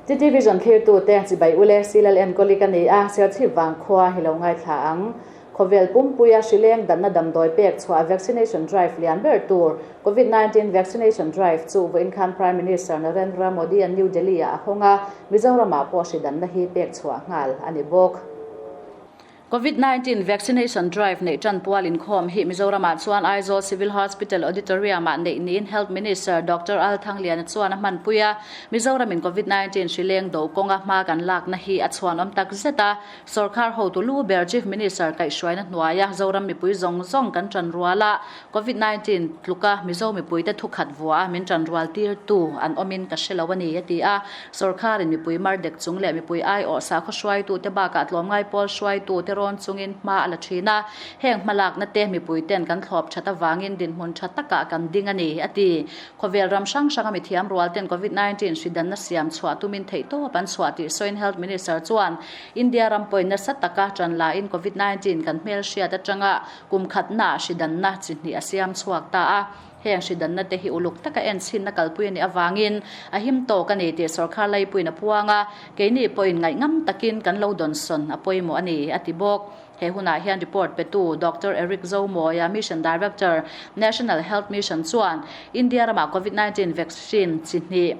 City Vision thlirtute chibai ule Silal enkawli ka ni a, Serchhip vangkhua hi lo ngaithla ang. Khawvel pumpuia hrileng danna damdawi pek chhuah vaccination drive lian ber tur Covid 19 vaccination drive chu vawiin khan Prime Minister Narendra Modi-a'n New Delhi-ah a hawng a, Mizoramah pawh hri danna hi pek chhuah nghal a ni bawk. Covid 19 vaccination drive neih tan pual inkhawm hi Mizoramah chuan Aizawl Civil Hospital Auditorium-ah neih niin Health Minister Doctor Al Thangliana chuan a hmanpui a, Mizoramin Covid 19 hrileng do kawnga hma kan lakna hi a chhuanawm tak zet a, Sorkar hotu lu ber Chief Minister kaihhruaina hnuaia Zoram mipui zawng zawng kan tan rual a, Covid 19 tluka Mizo mipuite thukhat vua a min tan rual tirtu an awmin ka hre lo a ni, a ti a. Sorkarin mipui mar dek chung leh mipui aiawh sakhaw hruaitute bakah tlawmngai pawl hruaitute rawn chungin hma a la thin a, heng hmalakna te mipuiten kan thlawp that avangin dinhmun tha takah kan ding a ni, a ti. Khawvel ram hrang hranga mithiam rualten Covid 19 hri danna siam chhuah tumin theihtawp an chhuah tih sawiin Health Minister chuan India ram pawhin nasa taka tan lain Covid 19 kan hmelhriat atanga kum khatnaah hri danna chi hnih a siam chhuak ta a. Heng hri danna te hi uluk taka enchhinna kalpui a nih avangin a him tawk a ni tih sorkar laipuiin a puang a, keini pawhin ngaihngam takin kan lo dawnsawn a pawimawh a ni, a ti bawk. He hunah hian report petu Doctor Eric Zomawia, Mission Director, National Health Mission chuan India ramah Covid 19 vaccine chi hnih,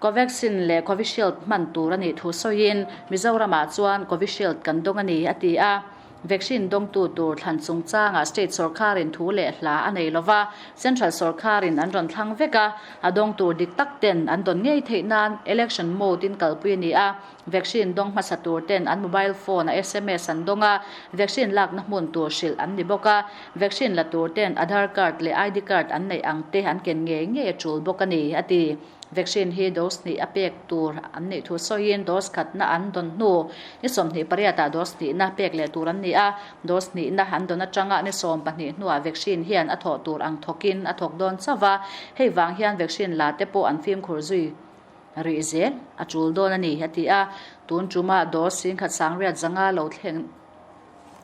Covaxin leh Covishield hman tur a nih thu sawiin, Mizoramah chuan Covishield kan dawng a ni, a ti a. Vaccine dawngtu tur thlan chungchangah state sorkarin thu leh hla a nei lova, central sorkarin an rawn thlang vek a, a dawng tur dik tak ten an dawn ngei theih nan election mode in kalpui a ni a. Vaccine dawng hmasa tur ten an mobile phone a sms an dawng a, vaccine lakna hmun tur hrilh an ni bawk a, vaccine la tur ten Aadhaar card leh ID card an neih ang te an ken ngei ngei a tul bawk a ni, a ti. Vaccine hi dose hnih a pek tur an nih thu sawiin dose khatna an dawn hnu ni 28 ah dose hnihna pek leh tur an ni a, dose hnihna an dawn atanga ni 12 hnuah vaccine hian a thawh tur ang thawkin a thawk dawn chauh a, hei vang hian vaccine la te pawh an fimkhur zui rih zel a tul dawn a ni, a ti a. Tun tuma dose singkhat sangriat zanga lo thleng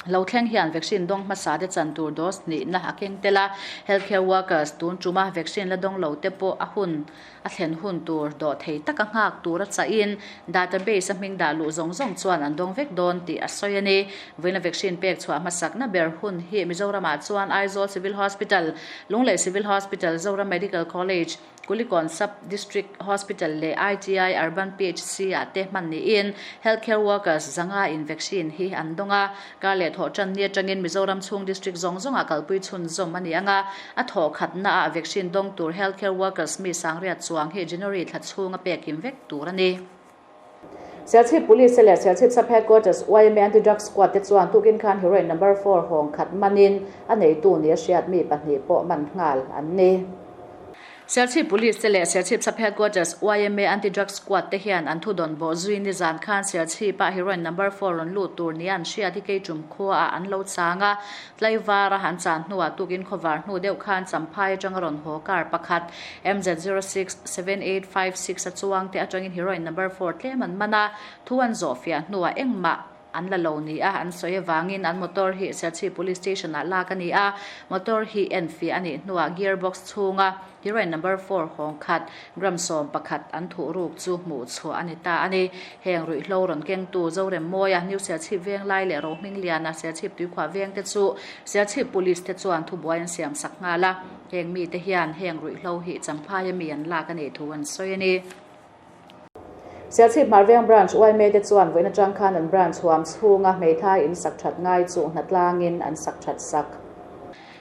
lo thleng hian vaccine dawng hmasa te chan tur dose hnihna a keng tel a, healthcare workers tun tuma vaccine la dawng lo te pawh a hun a thlen hun tur dawh thei taka nghak tur a chahin database a hming dah luh zawng zawng chuan an dawng vek dawn tih a sawi a ni. Vawiina vaccine pek chhuah hmasakna ber hun hi Mizoramah chuan Aizawl Civil Hospital, Lunglei Civil Hospital, Zoram Medical College, Kulikawn Sub District Hospital leh ITI Urban PHC ah te hman niin Healthcare Workers zanga in vaccine hi an dawng a, kar leh thawh tan ni atangin Mizoram chhung district zawng zawngah kalpui chhunzawm a ni ang a, a thawh khatna ah vaccine dawng tur Healthcare Workers mi sangriat chuang hi January thla chhunga pek him vek tur a ni. Serchhip Police leh Serchhip Sub Headquarters yma Anti-Drug Squad te chuan tukin khan heroin number four hawng khat manin a neitu nia hriat mi pahnih pawh man nghal an ni. Serchhip Police te leh Serchhip Sub Headquarters yma Anti-Drug Squad te hian an thudawn bawh zui nizan khan Serchhip-ah heroin number four rawn lut tur nia an hriat hi Keichum khuaah an lo chang a, Tlaivara an chan hnuah tukin khawvar hnu deuh khan Champhai atanga rawn haw car pakhat MZ067856 a chuang te atangin heroin number four tlem an man a, thu an zawh fiah hnuah engmah an la lo ni a, an sawi avangin an motor hi Serchhip Police Station ah lak a ni a, motor hi en fiah a nih hnuah gear box chhunga heroin number four hawng khat gram 11 an thuh ruk chu hmuh chhuah a ni ta a ni. Heng ruihhlo rawn kengtu Zoremmawia, New Serchhip Venglai leh Rohmingliana Serchhip Tuikhuah vengte chu Serchhip Police te chuan thubuai an siam sak nghal a. Heng mite hian heng ruihhlo hi Champhaia mi an lak a nih thu an sawi a ni. Serchhip Hmarveng Branch yma te chuan vawiin atang khan an branch huam chhunga hmeithai in sak that ngai chu hnatlangin an sak that sak.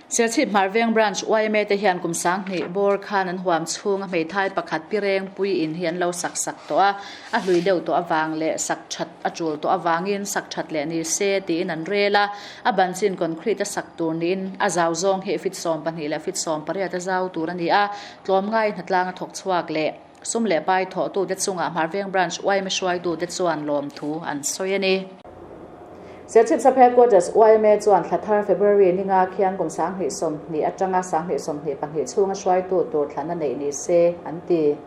Serchhip Hmarveng Branch yma te hian kum 2000 bawr khan an huam chhunga hmeithai pakhat pi reng pui in hi an lo sak sak tawh a, a hlui deuh tawh avang leh sak that a tul tawh avangin sak that leh ni se tiin an rel a, a ban chin concrete a sak tur niin a zau zawng hi fit 12 leh fit 18 a zau tur a ni a, tlawmngai hnatlang a thawk chhuak leh sum leh pai thawhtute chungah Hmarveng Branch yma hruaitute chuan lawmthu an sawi a ni. Serchhip Sub Headquarters yma chuan thla thar February ninga khian kum 2020 atanga 2022 chhunga hruaitu tur thlan a neih ni se an ti.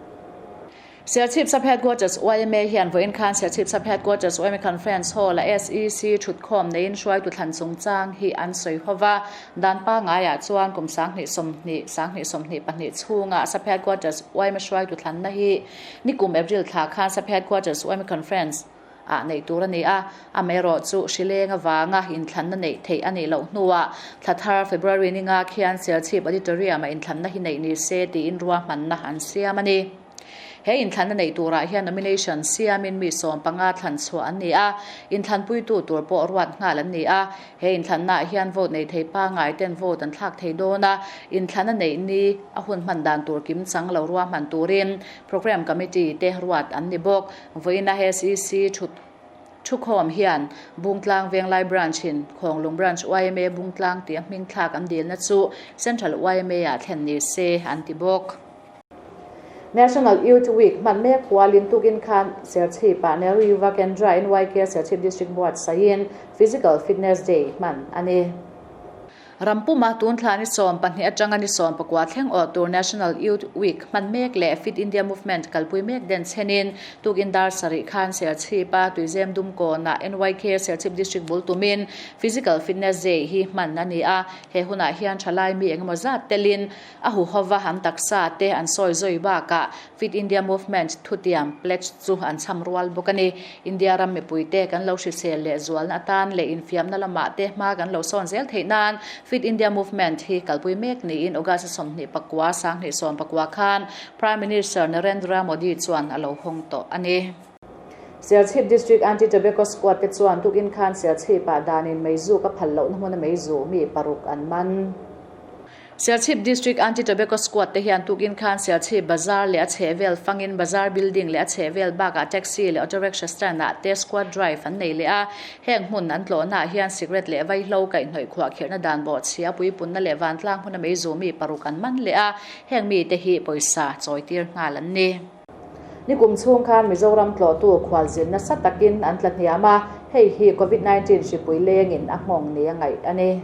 Serchhip Sub Headquarters yma hian vawiin khan Serchhip Sub Headquarters yma Conference Hall-a SEC thutkhawm neiin hruaitu thlan chungchang hi an sawi ho va. Dan pangaiah chuan kum 2020, 2022 chhunga Sub Headquarters yma hruaitu thlanna hi nikum April thla khan Sub Headquarters yma Conference ah neih tur a ni a, amaherawhchu hrileng avanga inthlanna neih theih a nih loh hnuah thla thar February ninga khian Serchhip Auditorium-ah inthlanna hi neih ni se tiin ruahmanna an siam a ni. He inthlanna neih turah hian nomination siamin mi 15 thlan chhuah an ni a, inthlanpuitu tur pawh ruat nghal an ni a. He inthlannaah hian vote nei thei pangngai ten vote an thlak thei dawn a, inthlanna neih ni a hun hman dan tur kim chang lo ruahman turin Programme Committee te ruat an ni bawk. Vawiina SEC thut thukhawm hian Bungtlang Venglai Branch-in Khawnglung Branch yma Bungtlang tih a hming thlak an dilna chu Central YMA-ah thlen ni se an ti bawk. National Youth Week hman mek hualin tukin khan Serchhip-ah Nehru Yuva Kendra NYK Serchhip District buatsaihin Physical Fitness Day hman a ni. Rampuma tun thla ni 12 atanga ni 19 thleng awh tur National Youth Week hman mek leh Fit India Movement kalpui mek den chenin tukin dar sarih khan Serchhip-a Tuizem Dumkawnah NYK Serchhip District bul tumin Physical Fitness Day hi hman a ni a. He hunah hian thalai mi engemaw zat telin A huhova an taksa te an sawi zawi bakah Fit India Movement thutiam, pledge, chu an chham rual bawk a ni. India ram mipuite kan lo hrisel leh zualna atan leh infiamna lamah te hma kan lo sawn zel theih nan Fit India Movement hi kalpui mek niin August 29, 2019 khan Prime Minister Narendra Modi chuan a lo hawng tawh a ni. Serchhip District Anti-Tobacco Squad te chuan tukin khan Serchhip-ah danin meizuk a phal lohna hmuna meizu mi paruk an man. Serchhip District Anti-Tobacco Squad te hian tukin khan Serchhip Bazar leh a chhehvel fangin Bazar Building leh a chhehvel bakah Taxi leh Auto Rickshaw Stand ah te Squad Drive an nei leh a. Heng hmun an tlawhnaah hian Cigarette leh vaihlo kaihhnawih khuahkhirhna dan bawhchhia puipunna leh vantlang hmuna meizu mi paruk an man leh a, heng mite hi pawisa chawitir nghal an ni. Nikum chhung khan Mizoram tlawhtu khualzin nasa takin an tla hniam a, hei hi Covid 19 hripui lengin a nghawng ni a ngaih a ni.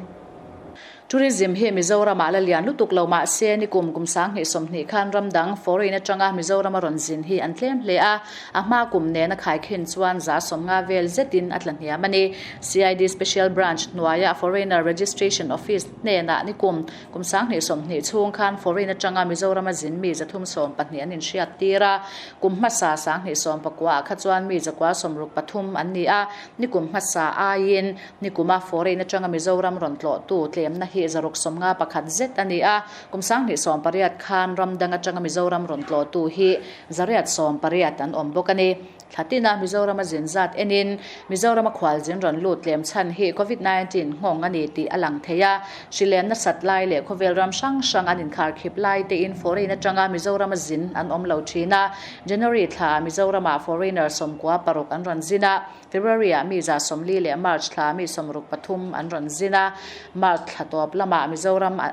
Tourism hi Mizoramah la lian lutuk lo mah se nikum kum 2020 khan ram dang, foreign, atanga Mizorama rawn zin hi an tlem hle a, a hma kum nena khaikhin chuan 50 vel zetin a tla hniam a ni. CID Special Branch hnuaia Foreigner Registration Office hnenah nikum kum 2020 chhung khan foreign atanga Mizorama zin mi 312 an inhriat tir a, kum hmasa 2019 ah kha chuan mi 163 an ni a, nikum hmasa aiin Nikuma foreign atanga Mizoram rawn tlawhtu tlemna hi 651 zet a ni a, kum 2018 khan ram dang atanga Mizoram rawn tlawhtu hi 880 an awm bawk a ni. Thlatina Mizorama zin zat enin Mizorama khualzin rawn lut tlem chhan hi Covid 19 nghawng a ni tih a lang thei a, hrilen nasat lai leh khawvel ram hrang hrang an inkharkhip lai tein foreign atanga Mizorama zin an awm lo thin a, January thlaah Mizoramah foreigner 96 an rawn zin a, February-ah mi 140 leh March thla mi 63 an rawn zin a, March thla tawp lamah Mizoram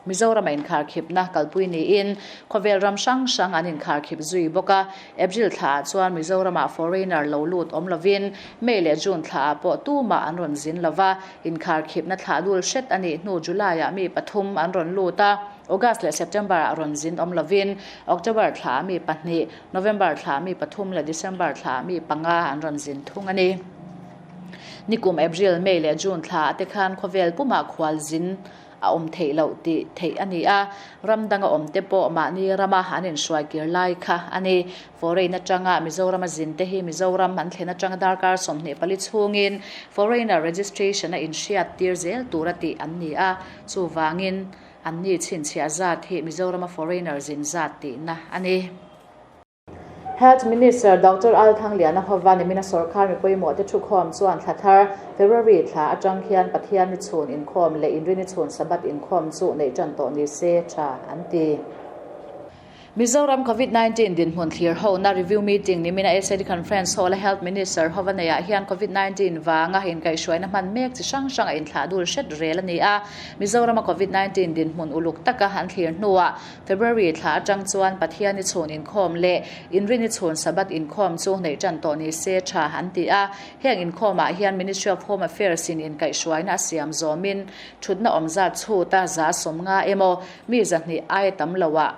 Mizorama inkharkhipna kalpui niin khawvel ram hrang hrang an inkharkhip zui bawk a. April thlaah chuan Mizoramah foreigner lo lut awm lovin May leh June thlaah pawh tumah an rawn zin lova, inkharkhipna thlah dul hret a nih hnu July-ah mi pathum an rawn lut a, August leh September-ah rawn zin awm lovin October thlaah mi pahnih, November thla mi pathum leh December thla mi panga an rawn zin thung a ni. Nikum April, May leh June thla te khan khawvel pumah khual zin a awm theih loh tih theih a ni a, ram danga awm te pawh mahni rama an inhruai kir lai kha a ni. Foreign atanga Mizorama zin te hi Mizoram an thlen atanga darkar 24 chhungin foreigner registration a inhriat tir zel tura tih an ni a, chuvangin An ni chhinchhiah zat hi Mizorama foreigner zin zat tihna a ni. Health Minister Doctor Al Thangliana hova nimina sorkar mi pawimawh te thukhawm chuan thla thar February thla atang hian Pathian ni chhun inkhawm leh Inrini chhun Sabbath inkhawm chu neih tan tawh ni se tha an ti. Mizoram Covid 19 dinhmun thlir hona review meeting nimina SAD Conference Hall a Health Minister hova neiah hian Covid 19 vanga inkaihhruaina hman mek chi hrang hrang a inthlah dul hret rel a ni a. Mizorama Covid 19 dinhmun uluk taka an thlir hnuah February thla atang chuan Pathiani chhun inkhawm leh Inrini chhun Sabbath inkhawm chu neih tan tawh ni se tha an ti a. Heng inkhawmah hian Ministry of Home Affairs in inkaihhruaina a siam zawmin thutna awm zat chhuta 50 emaw mi 200 aia tam loah.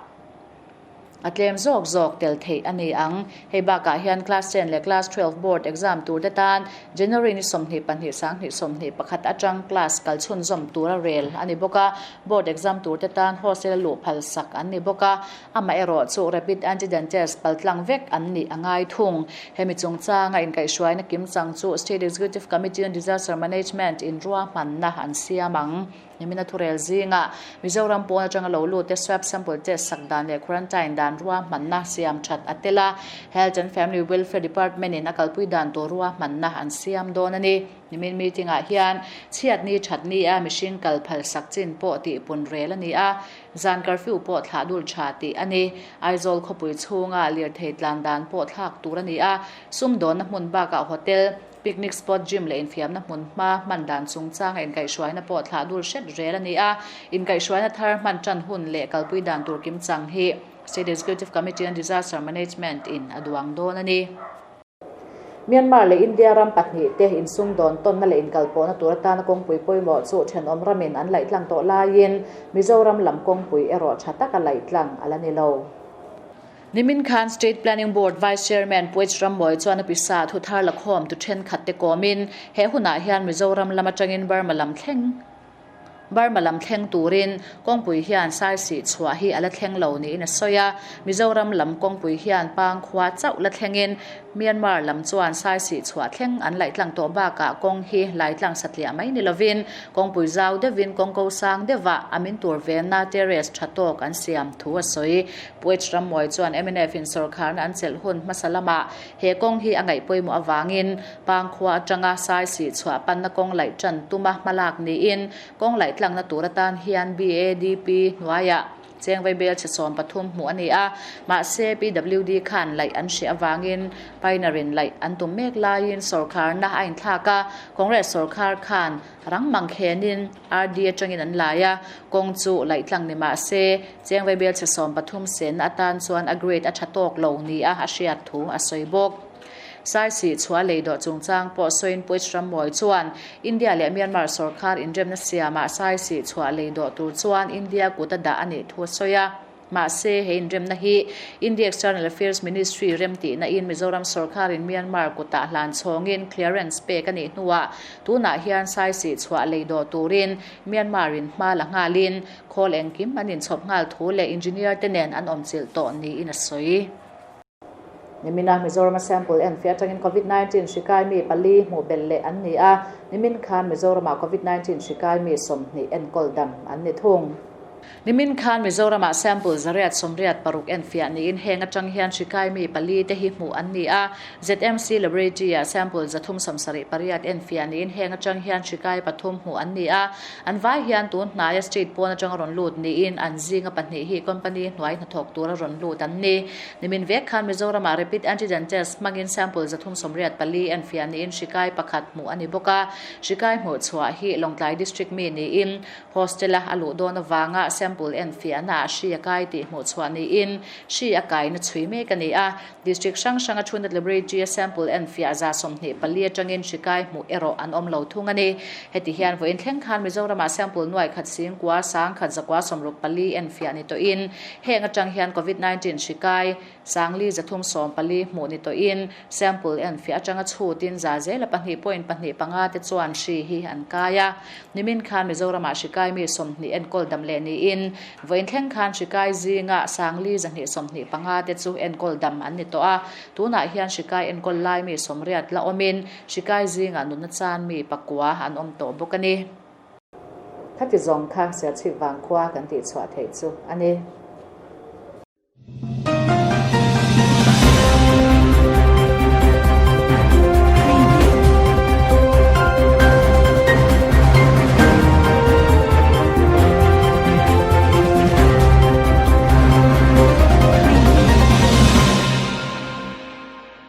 A tlem zawk zawk tel theih a ni ang. Hei bakah hian Class 10 leh Class 12 board exam turte tan January ni 22 2021 atang class kal chhunzawm tura rel a ni bawk a, board exam turte tan hostel a luh phal sak an ni bawk a, amaherawhchu rapid antigen test paltlang vek an nih a ngai thung. Hemi chungchanga inkaihhruaina kimchang chu State Executive Committee on Disaster Management in ruahmanna an siam ang. Nimina thurel zingah Mizoram pawn atanga lo lut te swab sample test sak dan leh quarantine dan ruahmanna siam that a tel a, Health and Family Welfare Department in a kalpui dan tur ruahmanna an siam dawn a ni. Nimin meeting ah hian chhiatni thatni a mihring kal phal sak chin pawh tih pun rel a ni a, zan curfew pawh thlah dul tha tih a ni. Aizawl khawpui chhunga lirthei tlan dan pawh thlak tur a ni a, sumdawnna hmun bakah hotel, Picnic spot, gym leh infiamna hmun hma hman dan chungchanga inkaihhruaina pawh thlah dul hret rel a ni a. Inkaihhruaina thar hman tan hun leh kalpui dan tur kimchang hi State Executive Committee on Disaster Management in a duang dawn a ni. Myanmar leh India ram pahnihte insumdawn tawnna leh inkalpawhna tur atana kawngpui pawimawh chu thenawm ramin an laih tlang tawh laiin Mizoram lam kawngpui erawh tha taka laih tlang a la ni lo. Nimin khan State Planning Board Vice Chairman Puech Rammawi chuan a pisa thu thar lakhawm tu thenkhat te kawmin he hunah hian Mizoram lam atangin Burma lam thleng Burma lam thleng turin kawngpui hian saisih chhuah hi a la thleng lo niin a sawi a. Mizoram lam kawngpui hian Pangkhua chauh la thlengin Myanmar lam chuan saisih chhuah thleng an laih tlang tawh bakah kawng hi lai tlang satliah mai ni lovin kawngpui zau deuhin kawngko sang deuhah a min tur venna terrace tha tawk an siam thu a sawi. Puech Rammuai chuan mnf in sawrkharna an chelh hun hmasa lamah he kawng hi a ngaih pawimawh avangin Pangkhua atanga saisih chhuah panna kawng laih tan tuma hmalak niin kawng laih tlangna tur atan hian BADP hnuaiah Chengvei bel chhe 13 hmuh a ni a, mahse PWD khan laih an hreh avangin Pioneer in laih an tum mek laiin sawrkharna a inthlak a, Congress sawrkhar khan rang mang khenin RD atangin an lai a, kawng chu laih tlang ni mahse Chengvei bel chhe 13 senna atan chuan a grade a tha tawk lo nia a hriat thu a sawi bawk. Saisih chhuah lei dawh chungchang pawh sawiin Puech Rammawi chuan India leh Myanmar sawrkar inremna siamah Saisih chhuah lei dawh tur chuan India kut a dah a nih thu a sawi a. Mahse, he inremna hi India External Affairs Ministry remtihna in Mizoram sawrkarin Myanmar kutah hlan chhawngin clearance pek a nih hnuah tunah hian Saisih chhuah lei dawh turin Myanmar in hma la nghalin khawl engkim an inchhawp nghal thu leh engineer te nen an awmchilh tawh niin a sawi. Nimina Mizorama sample enfiah atangin Covid 19 hri kai mi pali hmuh belh leh an ni a, nimin khan Mizoramah Covid 19 hri kai mi 20 enkawl dam an ni thung. Nimin khan Mizoramah sample 186 enfiah niin heng atang hian hri kai mi pali te hi hmuh an ni a, ZMC Laboratory-ah sample 378 enfiah niin heng atang hian hri kai pathum hmuh an ni a, an vai hian tun hnaia state pawn atanga rawn lut niin an zinga pahnih hi company hnuai hnathawk tura rawn lut an ni. Nimin vek khan Mizoramah rapid antigen test hmangin sample 384 enfiah niin hri kai pakhat hmuh a ni bawk a. Hri kai hmuh chhuah hi Lawngtlai District mi niin hostel-a a luh dawn avanga sample enfiahna ah hri a kai tih hmuh chhuah niin hri a kaina chhui mek a ni a. District hrang hranga Thunat Laboratory-a sample enfiah 24 atangin hri kai hmuh erawh an awm lo thung a ni. Heti hian vawiin thleng khan Mizoramah sample nuai khat sing kua sang khat zakua 64 enfiah ni tawhin heng atang hian Covid 19 hri kai sangli 314 hmuh ni tawhin sample enfiah atanga chhutin za zela 2.25 te chuan hri hi an kai a. Nimin khan Mizoramah hri kai mi 20 enkawl dam leh niin vawiin thleng khan hri kai zinga sangli 225 te chu enkawl dam an ni tawh a. Tunah hian hri kai enkawl lai mi 80 la awmin hri kai zinga nunna chan mi pakua an awm tawh bawk a ni. Khati zawng kha Serchhip Vangkhua kan tih chhuah theih chu a ni.